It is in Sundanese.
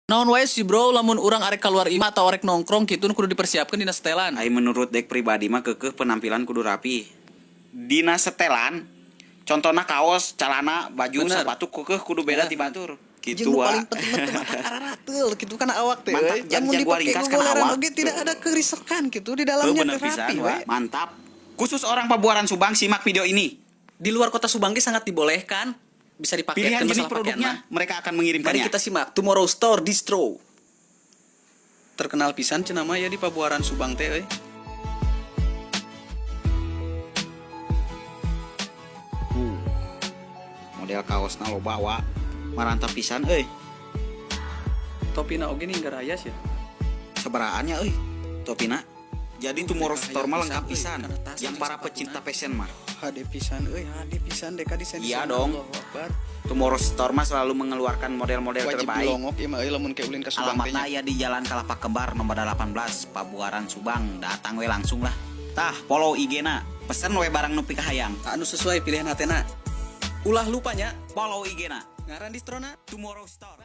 Naon wae sih, bro, lamun urang arek keluar imah atau arek nongkrong gitu nu kudu dipersiapkan dina setelan? Ai menurut dek pribadi mah keukeuh penampilan kudu rapi. Dina setelan, contohna kaos, calana, baju, sepatu keukeuh kudu beda ti batur. Jeung Gitu nu wa. paling penting mah teu matak ararateul gitu kana awak teh Mantak euy. jag Lamun jaguar dipake ringkas kana gogoleran awak. oge tidak ada kerisekan gitu di Heuh, dalamnya bener teh pisan rapi wa. we. Mantap. Khusus orang Pabuaran Subang, simak video ini. Di luar kota Subang ge sangat dibolehkan, bisa Pilihan dipaketkan jenis masalah pakaian produknya mah. Mereka akan Mari mengirimkannya. kita simak Tomorrow Store Distro. Terkenal pisan cenah mah ya di Pabuaran Subang teh euy. Model kaosna loba wa. Marantap pisan euy. Topina oge nih raya sih. Sabarahaannya euy topina. Jadi Tomorrow Store mah lengkap Pisan, euy, pisan. karena tas Yang jeung para sepatuna. pecinta fashion mah. Hade pisan euy, hade pisan deka desain. Iya dong. Allahu Akbar. Tomorrow Store mah selalu mengeluarkan model-model Wajib terbaik. dilongok ieu mah euy lamun ke ulin ka Subang teh Alamatnya nya. ya di Jalan Kalapa Kembar nomor 18, Pabuaran Subang. Datang we langsung lah. Tah, follow IG-na. Pesen we barang nu pikahayang. Anu sesuai pilihan hatena. Ulah lupanya Follow IG-na. ngaran distrona Tomorrow Store.